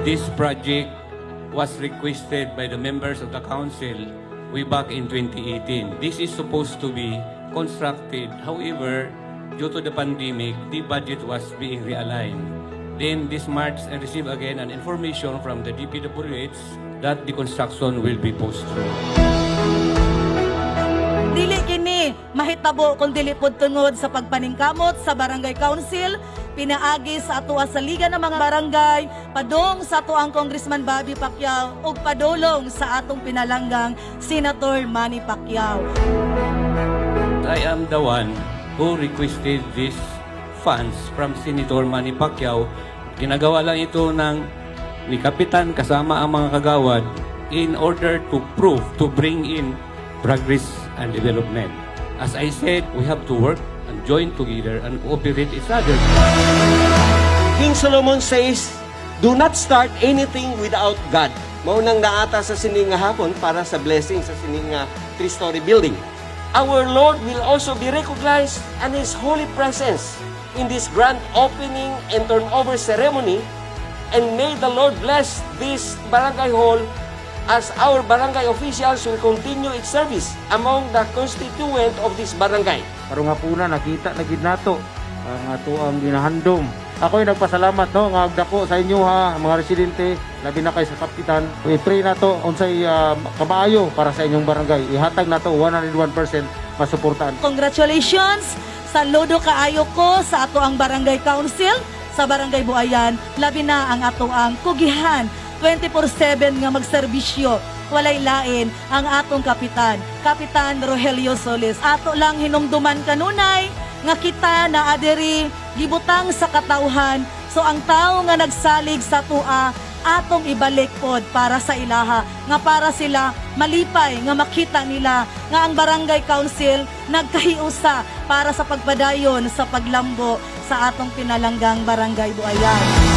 This project was requested by the members of the council way back in 2018. This is supposed to be constructed. However, due to the pandemic, the budget was being realigned. Then this March, I received again an information from the DPWH that the construction will be postponed. Dili kini mahitabo kung dili pod tungod sa pagpaningkamot sa Barangay Council, pinaagi sa atoa sa Liga ng mga Barangay, padong sa atoang Congressman Bobby Pacquiao ug padulong sa atong pinalanggang Senator Manny Pacquiao. I am the one who requested these funds from Senator Manny Pacquiao. Ginagawa lang ito ng ni Kapitan kasama ang mga kagawad in order to prove, to bring in progress and development. As I said, we have to work and join together and cooperate each other. King Solomon says, "Do not start anything without God." Mao nang naa ta sa sini nga hapon para sa blessing sa sini nga three-story building. Our Lord will also be recognized and His holy presence in this grand opening and turnover ceremony. And may the Lord bless this barangay hall as our barangay officials will continue its service among the constituent of this barangay. Karong hapuna nakita na gid nato ang ato ang ginahandom. Ako'y nagpasalamat, no, nga dako sa inyo ha, mga residente, labi na kay sa kapitan. I-pray nato unsay kamaayo para sa inyong barangay. Ihatag nato 101% masuportahan. Congratulations! Saludo kaayo ko sa ato ang Barangay Council sa Barangay Buayan, labi na ang ato ang kugihan 24/7 nga magserbisyo. Walay lain ang atong kapitan, Kapitan Rogelio Solis. Ato lang hinumduman kanunay nga kita na adiri gibutang sa katawhan. So ang tao nga nagsalig sa atoa, atong ibalik pod para sa ilaha nga para sila malipay nga makita nila nga ang barangay council nagkahiusa para sa pagpadayon sa paglambo sa atong pinalanggang Barangay Buayan.